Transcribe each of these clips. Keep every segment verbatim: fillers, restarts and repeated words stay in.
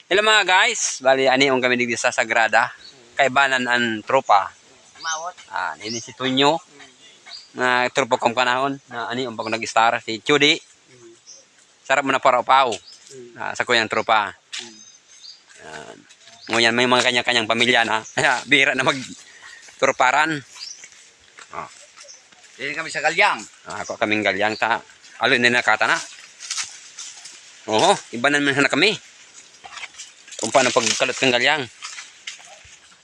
Hello mga guys, bali anion kami digdi sa Sagrada. Kaibanan ang tropa. Mawot. Ah, ini si Tonyo. Na tropa kong panahon na anion pa ko nag-star, si Chudi. Sarap mo na para upaw. Ah, sa kuyang tropa. Yan. Ngunyan, may mga kanya-kanyang pamilya na. Kaya, bihira na magtroparan. Ah. Dili kami sa galyang. Ah, ako kaming galyang ta. Alo na nakata na. Oho, iba na naman na kami. Kung paano pagkalot ng galyang.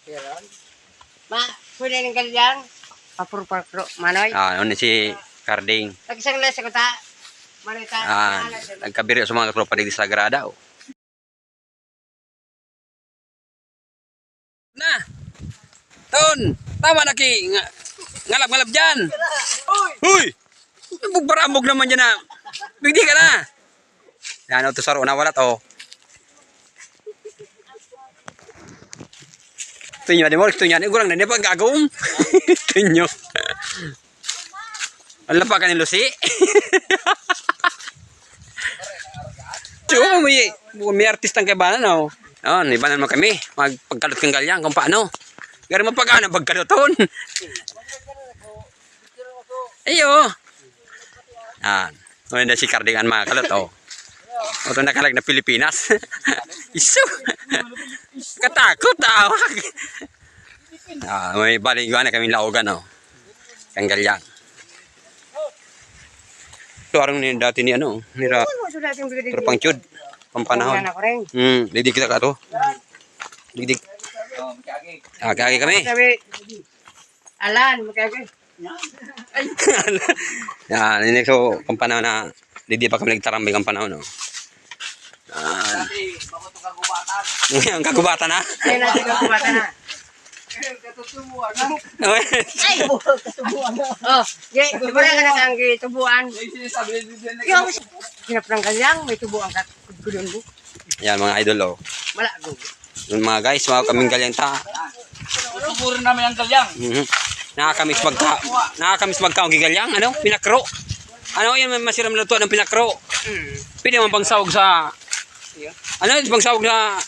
Pero, ma, pwede ng galyang? Papuro-papuro, manoy. Ah, ano si Carding? Tagisang lasa ko ta. Manoy ta. Ah, nagkabiri sa mga tropa di Sagrada, oh. Na! Ton! Tama na ki! Nga-, ngalab-ngalab dyan! Uy! Bugbarambog naman dyan na! Bigdi ka na! Yan, ito saro na wala to. Ito nyo, di mo, ito nyo, igurang na, di ba gagawin? Ito nyo. Ang lapa ka ni Lucy? Tiyo, may, may artistang kaibanan, oh. Oh, ibanan mo kami. Magpagkalot kang galyang kung paano. Gari mo pag-ano, pagkaluton. Iyo. Ah, oh, na si Carding ang mga kalot, oh. Ito nakalag na Pilipinas. Isu. Katakot, tawag. Ah, may bali, iwan na kami laogan, oh. Kang galyang. Ito, arang ni dati ni ano, nira Ano, ito dati yung bigay Tropang Chud, pampanahon. Wala na ko rin. Hmm, digdig kita ka to. Digdig. Ah, kaya kami. Sabi, Alan, magkagi. Yan, ini so, pampanahon na, digdi pa kami nagtarambay kang panahon, no? Yan. Dati, bako to kagubatan. Ang kagubatan na? Ayun natin kagubatan na. Katutubuan na. Oy. Ay! Oh, ye, di ba na ka nakanggi tubuan? Yung sinasabi ni Dudyan na Yung, hinap ng galyang, may tubuan ka, gulong mo. Yan, mga idol, oh. Wala, go. Yung mga guys, mga kaming galyang ta. Tutuburin namin ang galyang. Mhm. Nakakamiss magka-, nakakamiss magkaon kay galyang, ano? Pinakro. Ano yan, masiram na luto ng pinakro. Mm. Pwede man pang sahog sa, ano, pang sahog sa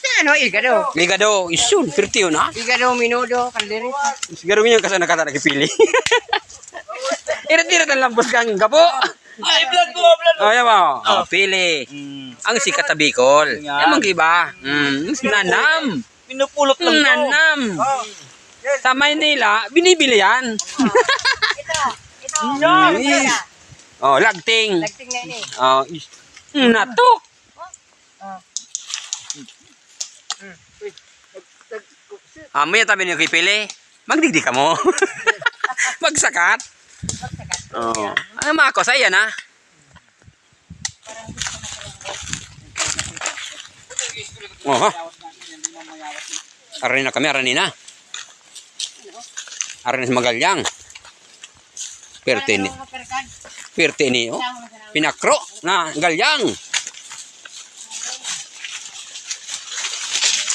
Sa ano, igado. Igado, isun, pirti yun, ha? Igado, minudo, kaldereta. Siguro yun yung kasa nakata nakipili. Irit-irit ang lambos kang gapo. Ay, vlog mo, vlog mo. Oh, yan ba? Oh, pili. Mm. Ang sikat sa Bicol. Yan. Yan ang iba. Mm, nanam. Pinupulot lang to. Nanam. Oh. Sa Maynila, binibili yan. Ito, ito. Yan. Ito na. Oh, lagting. Lagting na yun eh. Oh, is-, natok. Ah. Ah, mo yan tabi niyo kipili. Magdigdi ka mo. Magsakat. Oh. Ano mga ako? Sa iyan, ha? Oh, ha? Arani na kami, arani na. Arani sa Magalyang. Pirti ni. Pirti ni, oh. Pinakro na galyang.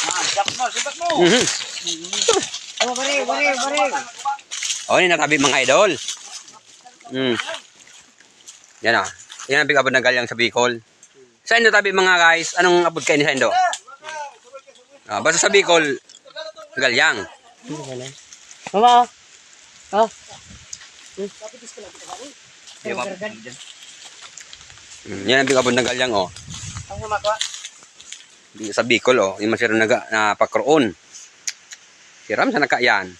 Ah, sibat mo, sibat mo. Mhm. Oh, pare, pare, pare. Oh, ini natabi, mga idol. Mm. Yan, ah. Yan ang pig-abot na galyang sa Bicol. Sa indo tabi, mga guys, anong abot kayo ni sa indo? Ah, basta sa Bicol, galyang. Mama, oh. Oh. Mm, yan ang pig-abot na galyang, oh. Ang sumakwa? Di sa Bicol, oh, yung masira na ga-, na pakroon. Siram sa naka yan.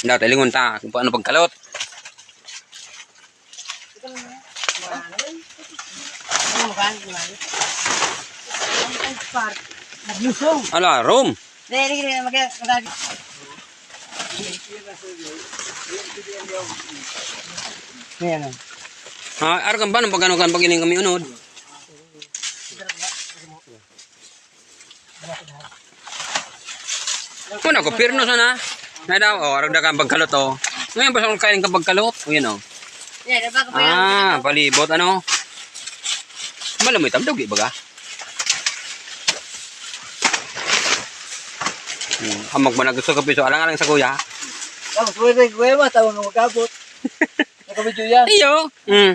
Dapat lingon ta kung paano pagkalot. Ala, Rome. Ayan, oh. Ah, araw kan ba nang pagano kan pag-ining kami unod? Kuna ko, pirno sana. Na daw, oh, arog na kang pagkalot, oh. Ngayon, basta kung kain kang pagkalot, oh, yun, oh. Yan, diba, kapag Ah, palibot, ano? Malamoy tam, dugi, baga. Hmm, hamog mo na gusto ko, piso. Alang-alang sa kuya. Tapos, pwede, kuya, ma, tawag na mag-abot. Nakabidyo yan. Iyo. Hmm.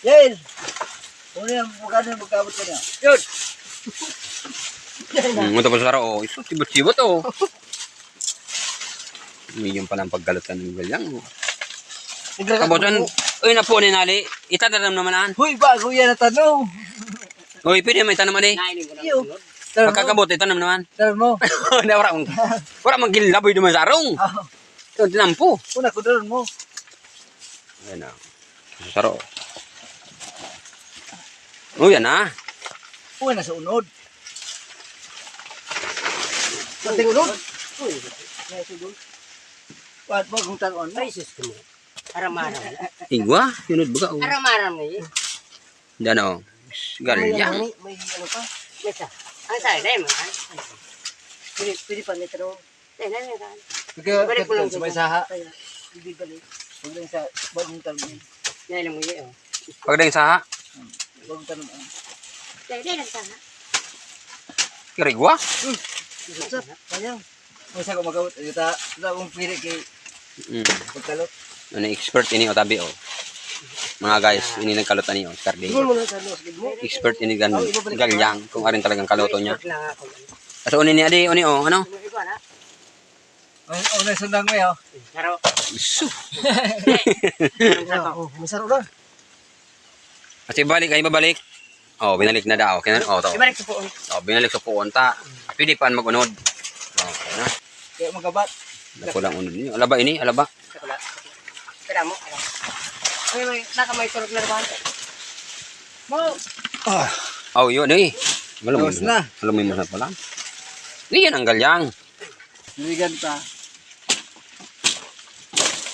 Yael. Ano yan? Magkano yung magkabot ka niya? Yun! Hmm, tapos saro, oh. Iso, sibot-sibot, oh. May yung palang pagkalot ka ng galyang, oh. Tapos, uy, napunin nali. Itanam naman, an. Huy, bago yan ang tanong. Uy, pwede may tanam, ani? Iyo. Tanam mo. Pagkakabot, itanam naman. Tanam mo. Hindi, wala mong, wala mong gilaboy naman sa arong. Ah. Ito, tinampo. Una ko doon mo. Ayan na. Saro. Oh, yan na. Uy, nasa unod. Pati unod. Uy, nasa unod. Wag, wag mong taruan mo. Ay, sus ko mo. Aram-aram. Igwa, unod baga, oh. Aram-aram na yun. Yan, oh. Galyang. May, may ano pa. May sa. Ang sa, dahil mo, ha? Pwede, pwede pa, may tanong. Dahil na, dahil na. Pagka, Ibalik mo lang sa may dyan. Saha. Kaya, ibibalik. Pag lang sa bagong taon. Yan ang muli, oh. Pag dahil saha? Hmm. Bagong taon, ah. Dahil, dahil lang sa, ha? Kirigwa? Hmm. Isa, sayang. Ang sa ko magawit, ito, ito akong pili kay Mm. Pagkalot. Ano, expert ini o tabi, oh. Mga guys, ini nagkalot ani, oh, Cardi. Tigol mo na sa ano, sige mo. Expert ini gan-, Oh, ibabalik mo. Galyang, kung arin talagang kaloto niya. Expert lang ako. Aso uni ni adi, uni, oh, ano? Ano, ikaw, ha? Ang, ang naisundang mo, oh. Saro. Isu. Ang saro. Oh, masaro na. Kasi balik, ay babalik. Oh, binalik na daw. Kaya, oh, to. Ibalik sa puon. Oh, binalik sa puon ta. Pwede pa mag-unod. Oh, na. Kaya magabat. Nakulang unod niyo. Alaba ini, alaba. Sa pala. Kaya mo, ano? Ay, may, naka may turog na naman. Mo. Ah. Oh, yun eh. Alam mo Tapos yun. Na. Alam mo yun na pala. Iyan ang galyang. Niligan pa.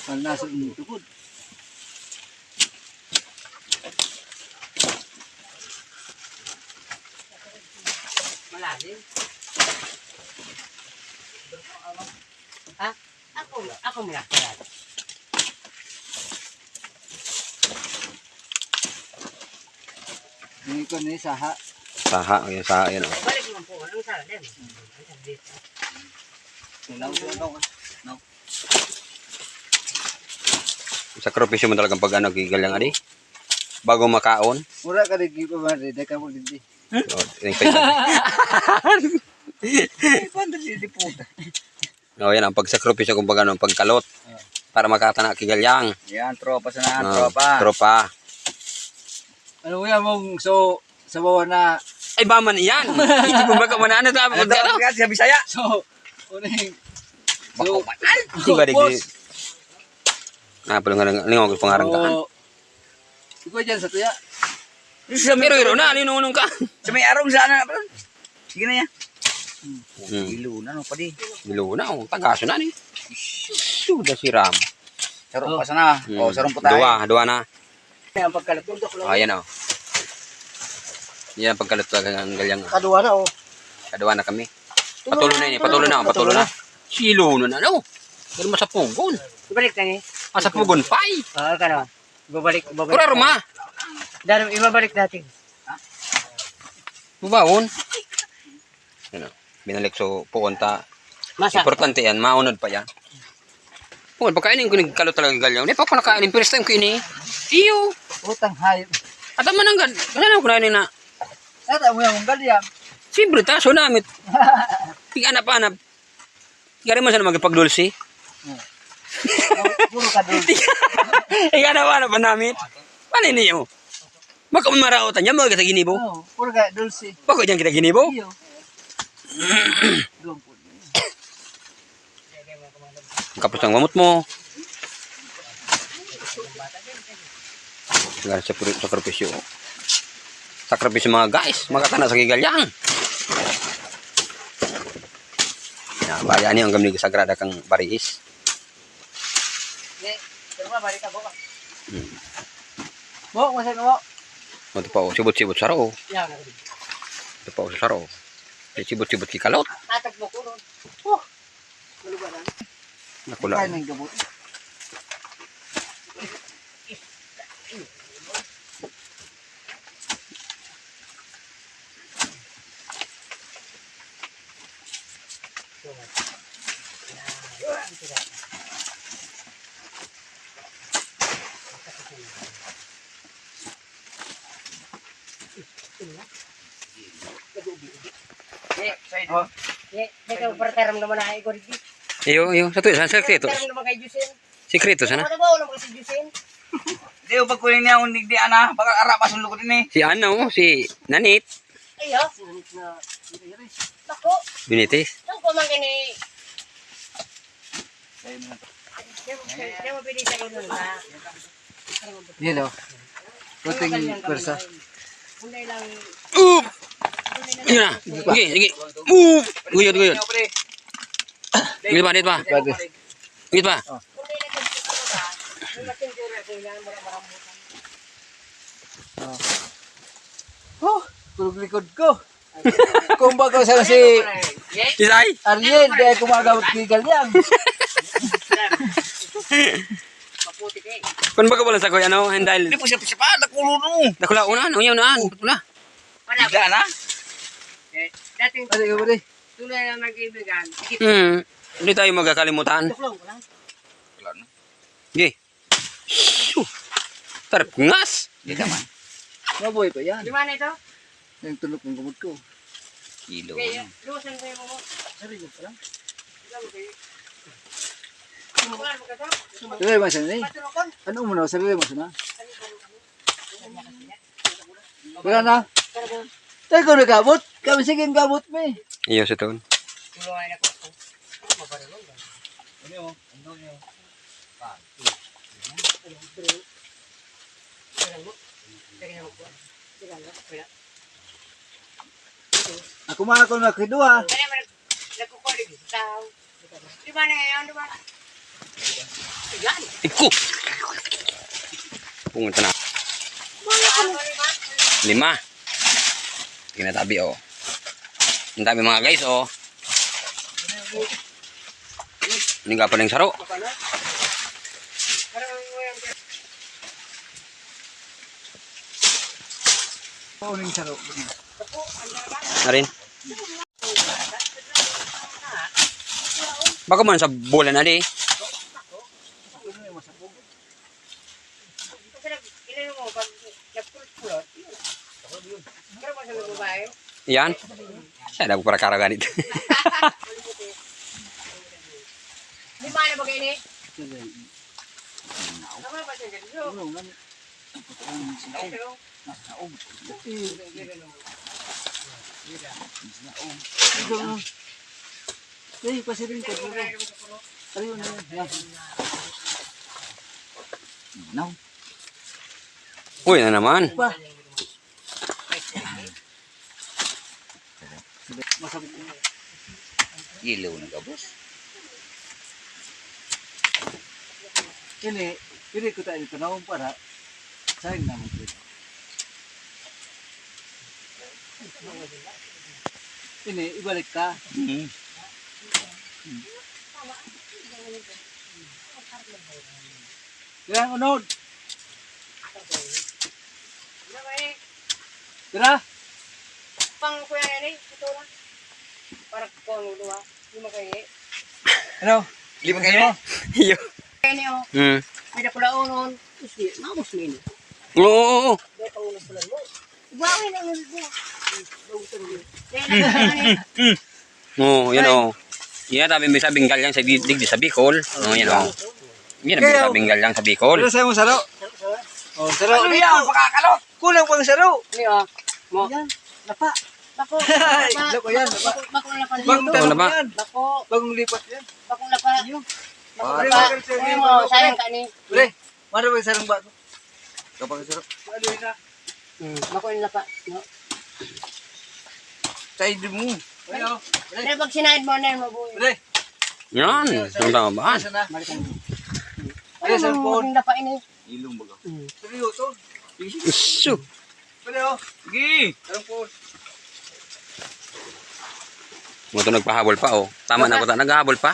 Pag nasa tukod. Malalim. Ha? Ako, ako muna. Hindi ko ni saha. Saha, yung saha, yun, oh. Balik mo po, anong saha din? Ang saha dito. Ilaw ko, no? No. Sakripisyo mo talagang pag ano, gigalang, adi? Bago makaon. Mura ka di, di pa ba, di ka mo, di. Oh, yung kaiba. Di pa, di, di, puta. Oh, yan ang pagsakripisyo, kumbaga, ng pagkalot. Ah. Para makatana kigalyang. Yan, tropa sana, Ah, tropa. Tropa. Ano yan, mong so, sa bawah na Ay, ba man yan? Hindi mo ba ka manano ta? Ano to? Ano? Sa Bisaya? So, uning. Bako So, man. Ay, tiba di boss. Ah, pala nga, nga, nga, pangarang ka. So, ikaw dyan sa tuya. Pero iro na, linunong ka. Sa may arong sana, bro. Sige na yan. Hmm. Ilo na, no, padi. Ilo na, oh. Tagaso na, ni. Suda si Ram. Sarong Oh. pa sana. Hmm. Oh, sarong pa tayo. Dua, dua na. Yan ang pagkalutundok, no? Oh, yan, oh. Yan ang pagkalutundok ng galyang, oh. Kadua na, oh. Kadua na kami. Patuloy na yun, eh. Patuloy na, patuloy na. Silo na, no? Pero masapugon. Ibalik na, eh. Masapugon pa, eh. Ah, ka na. Ibabalik, ibabalik. Pura ruma. Dalo, ibabalik natin. Bubawon. Ano? Binalik so puon ta. Masa? Importante yan, maunod pa yan. Puon, pagkainin ko nagkalo talaga galyang. Di pa ako nakain, first time ko ini. Iyo. Utang hayop. At ang mananggan, kasano ko na ini na? At ang mga mong galyang. Siyempre, ta, sunamit. Tig-anap-anap. Gari man sana magpagdulce. Hmm. Puro ka dulce. Tig-anap-anap pa namin. Paano niyo? Bako maraot niya, mga kita ginibo. Oo, puro ka dulce. Bako diyan kita ginibo. Iyo. Duwag po. Kapos ang mamot mo. Ganun sa puro sakripisyo. Sakripisyo, mga guys. Makatana sa gigalyang. Yan, baya niyo ang gamig sagrada kang Bariis. Hindi. Pero ba, balik ka, bukas. Hmm. Bukas, masaya ka, bukas. Ito pa, oh, sibot-sibot saro, oh. Yan, ako din. Ito pa, oh, saro. May sibot-sibot si Kalot. Tatag mo ko ron. Oh! Malugaran. Nakula. Kaya nang gabot. Iyo, iyo. Sato, sa sekreto. Sekreto sana. Ano ba, wala mo kasi Jusin? Di, o, pag kunin niya, kung digdi, ana, baka ara pa sa lugod ini. Si ano, si Nanit. Iyo. Bako. Binitis. Saan ko man gani? Di mo, di mo pwede sa inyo na. Yun, oh. Kunting pwersa. Kunday lang. Up! Yun na. Sige, sige. Up! Guyod, guyod. Dito pa, dito pa. Pwede. Dito pa. Oh. Oh, tulog likod ko. Kung baga sa si Isay? Ariel, di ay kumagamot kay Galyang. Kun baga wala sa kuya, ano, handle. Hindi po siya, siya pa, nakulo no. Dakula, una, ano, yun, ano, dakula. Bigla na. Pare, pare. Tunay na mag-ibigan. Hmm. Hindi tayo magkakalimutan. Wala na. Sige. Shoo! Tarap ngas! Hindi naman. Mabuhay pa yan. Di ba na ito? Yung tulog ng gamot ko. Kilo. Okay, luwasan ko yung mga. Sarili pa lang. Ikaw, okay. Sumukuan mo ka to? Sarili mo sana eh. Patulog ka? Ano mo na? Sarili mo sana? Wala na. Tayo ko nagabot. Kami sige ang gabot mo eh. Iyo sa taon. Tulungan ako. Ano ba rin? Ano yun? Ano yun? Ako mga ako na kidwa. Di ba na yan, di ba? Yan. Iko! Punta na. Lima. Tingnan tabi, oh. Ang tabi, mga guys, oh. Ini nga pa ning saro. Ano yung saro? Arin. Bako man sa bola na di. Yan. Siya na para karagan ito. Di ba na bagay ni? Tama ba siya ganito? Ay, pero Mas naog. Mas naog. Hey, pasiring ko, bro. Ayun na yun. Yan. Naog. Uy, na naman. Pa. Masabit na. Ilaw na gabos. Ini, pwede ko tayo tanawin para sayang naman po. Ini, ibalik ka. Mm. Yan, unod. Tira. Pang kuya yan eh, ito na. Para ko ang ulo ha. Hindi mo kayo eh. Ano? Hindi mo kayo? Iyo. Kaya niyo, Hmm. May dakulaonon. Hindi, maubos mo yun. Oo, oo, oo. Hindi, pang ulo pala mo. Bawi na yun mo. Bawi na yun. Kaya na yun. Hmm. Oh, yan oh. Yan, sabi mo, sabi ng galyang sa di-, digdi sa Bicol. Oh, yan oh. Yan ang sabi ng galyang sa Bicol. Pero sa'yo mo saro? Oh, saro. Ano yan? Pakakalot. Kulang pang saro. Hindi ah. Mo. Yan. Lapa. Bako. Ay, lako yan, lapa. Bako, bako na pala. Bagong Ano tanong ba? Yan. Bako. Bagong lipat yan. Bako na pala. Yun. Bako Pare, na pala. Pare, Uy, mo, Pare. Sayang ka ni. Pre, mara ba sarang bago? Kapag saro. Ano yun na? Hmm, bako yung lapa. No? Side mo. Pre, oh. Pre. Pre, pag sinaid mo na yun, mabuhay. Pre. Yan, ang tama ba? Asa na? Balikan mo. Ano Ano sa mo, phone? Maging lapa ini? Ilong baga. Hmm. Seryoso? Isu. Pwede oh. Sige. Anong po? Mo to nagpahabol pa, oh. Tama na ko ta. Naghahabol pa.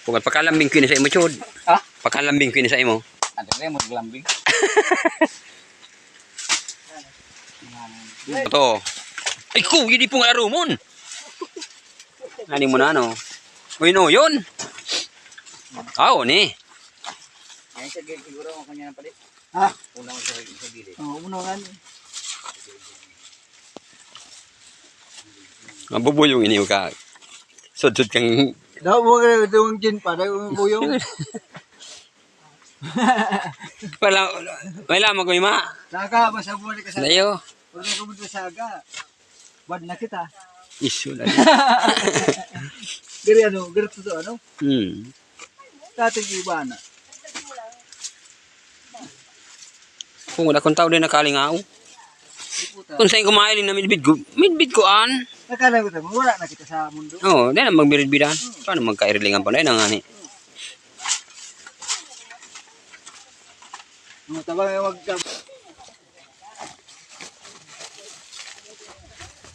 Pugat pakalambing ko ini sa imo, Chod. Ha? Pakalambing ko ini sa imo. Ano rin mo lambing? Ito. Ay, ko, hindi po nga arumon. Ani mo na, no? Uy, no, yun. Aw, ni. Ay, sa gilid siguro, ang kanya na pala. Ha? Una ko sa, sa gilid. Oo, una nga. Mabubuyong ini ka. Sudsud kang Daw mo ka itong gin pa, daw mo buyong. Wala, wala mo ko ima. Saga, basta mo ka sa Dayo. Wala ka mo sa saga. Bad na kita. Isu na. Gari ano, gari to ano? Hmm. Dati iba na. Kung wala kong tao din nakalingaw. Kung saan kumain na midbid ko, midbid ko an. Nakala ko tayo, wala na kita sa mundo. Oo, di na magbirid-bidan. Paano magkairilingan pa na yun ang ani? Mga tabang yung mag-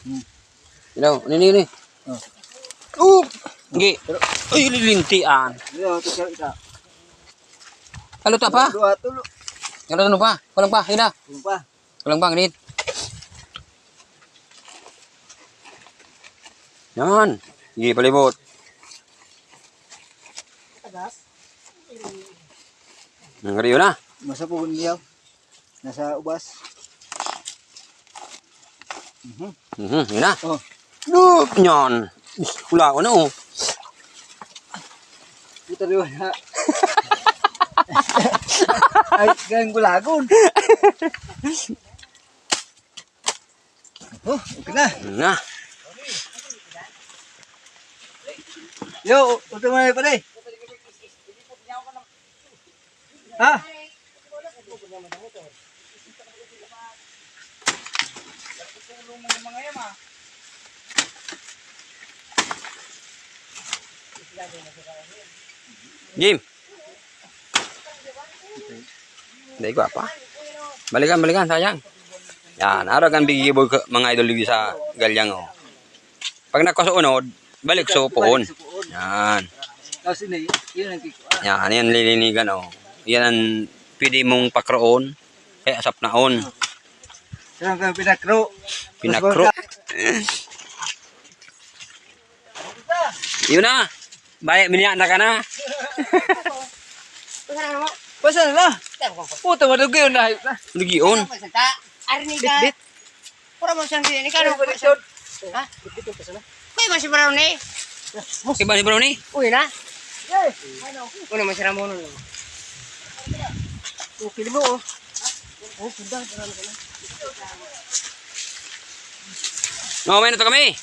Hmm. Hello, nini, nini? Oh. Oh! Gi. Ay, lilintian. Hello, ito siya, isa. Halo ta pa? Dua, tulo. Halo ta pa? Kulang pa, hina. Kulang pa. Kulang pa, ganit. Yan. Sige, palibot. Tagas. Nangariyo na. Masa po niya. Nasa ubas. Mhm. Mhm, yun na. Oh. Look, yan. Is, wala ko na, oh. Puta, di ba na? Ay, gayang gulagon. Oh, okay na. Na. Yo, ultimo na pare. Ha? Game. Hindi ko apa. Balikan, balikan, sayang. Yan, araw kan bigibo, mga idol, dito sa galyang, oh. Pag nagkasuunod, balik sa puon. Yan. Tapos ini, yun ang kikuha. Yan, yan lilinigan, oh. Yan ang pwede mong pakroon. Kaya sapnaon. Saan ka pinakro? Pinakro. Yun na. Baya, minya na ka na. Basa na na. Puta, madugi yun na. Dugi yun. Arniga. Bitbit. Pura mo siyang sini. Ikaw, ano ba siya? Ha? Bitbit yung pasa na. May mas brown eh. Iba ni Brownie? Uy na. Ano naman si Ramon? Oh, pili mo, oh. Oh, ganda. No, may na to kami.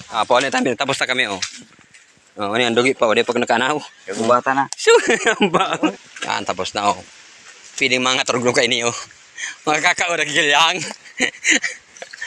Ah, po, ano tayo? Tapos na kami, oh. Oh, ano yan? Dugi pa, wala pag nakanaw. Kagubatan na. So, ang ba? Yan, tapos na, oh. Piling mga turog ka ini, oh. Mga kakaurag lang.